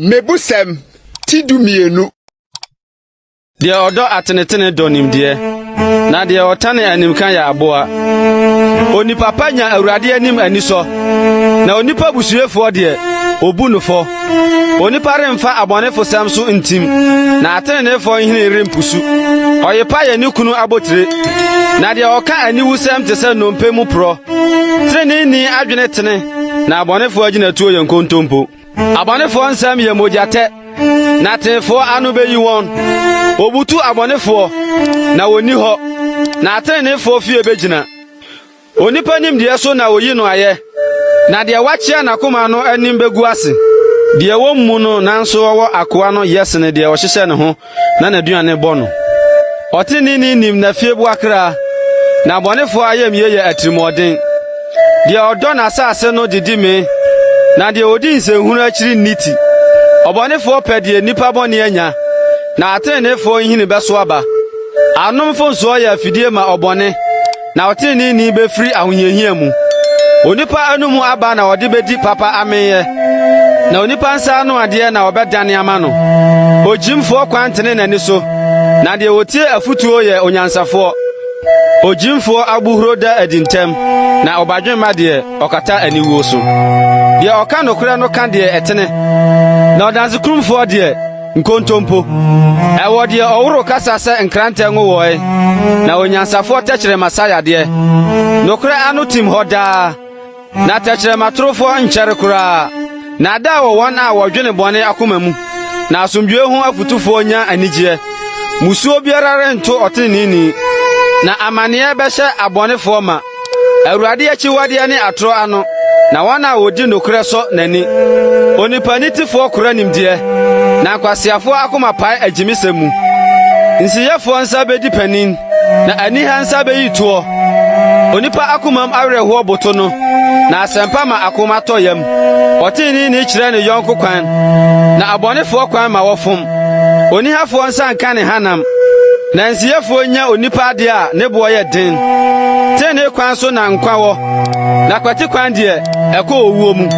Mmebusɛm ti 12. Deɛ ɔdɔ atenetene dɔ nimdeɛ, na deɛ ɔtane animka yɛ aboa. Onipa pa nya Awurade anim anisɔ, na onipa busuefoɔ deɛ, obu no fɔ. Onipa remfa abɔnefosɛm so ntim, na ateneneefoɔ nhini rempusu. Ɔyepa yɛ ne kunu abotire, na deɛ ɔka aniwusɛm te sɛ nnompe mu porɔ. Teneneeni adwene tene, na abɔnefoɔ agyinatuo yɛ nkontompo. Abɔnefoɔ nsɛm yɛ mogyatɛ, na teefoɔ ano bɛyi wɔn. Wɔbutu abɔnefoɔ, na wɔnni hɔ, na ateneneefoɔ fie bɛgyina. Onipa nimdeɛ so na wɔyi no ayɛ, na deɛ wakyea n'akoma no anim bɛgu ase. Deɛ wɔmmu no nanso ɔwɔ akoa no yɛ sene deɛ ɔhyehyɛ ne ho na n'aduane bɔ no. Ɔteneneeni nim n'afieboa kra, na abɔnefoɔ ayamye yɛ atirimuɔden. Deɛ ɔdɔ n'asase no didi mee, na deɛ ɔdi nsɛnhunu akyiri nni ti. Ɔbɔnefoɔ pɛ deɛ nnipa bɔne anya, na ateneneefoɔ nhini bɛso aba. Ano mfomsoɔ yɛ afidie ma ɔbɔne, Na ɔteneneeni befiri ahohiahia mu. Onipa anom aba na ɔde bedi papa ameeɛ, na onipa nsa ano adeɛ na ɔbɛdane ama no. Ogyimfoɔ kwan tene n'ani so, na deɛ ɔtie afotuo yɛ onyansafoɔ. Ogyimfoɔ abohuro da adi ntɛm, na ɔbadwemma deɛ, ɔkata aniwuo so. Deɛ ɔka nokorɛ no ka deɛ ɛtene, na ɔdansekurumfoɔ deɛ, Nkontompo. Ɛwɔ deɛ ɔworo kasa sɛ nkrantɛ nwowɔe, na onyansafoɔ tɛkyerɛma sa yadeɛ. Nokorɛ ano tim hɔ daa, na tɛkyerɛma torofoɔ nkyɛre koraa. Nnaadaa wɔ wɔn a wɔdwene bɔne akoma mu, na asomdwoeɛ ho afotufoɔ nya anigyeɛ. Mmusuo biara rento ɔteneneeni, na amanneɛ bɛhyɛ abɔnefoɔ ma. Awurade akyiwadeɛ ne atorɔ ano, na wɔn a wɔdi nokorɛ sɔ n'ani. Onipa nitefoɔ kora nimdeɛ, na nkwaseafoɔ akoma pae agyimisɛm mu. Nsiyɛfoɔ nsa bɛdi panin, na aniha nsa bɛyi toɔ. Onipa akomam awerɛhoɔ boto no, na asɛmpa ma akoma tɔ yam. Ɔteneneeni kyerɛ ne yɔnko kwan, na abɔnefoɔ kwan ma wɔfom. Onihafoɔ nsa nka ne hanam, na nsiyɛfoɔ nya onipa adeɛ a ne boɔ yɛ den. Tenenee kwan so na nkwa wɔ, na kwati kwan deɛ, ɛkɔ owuo mu.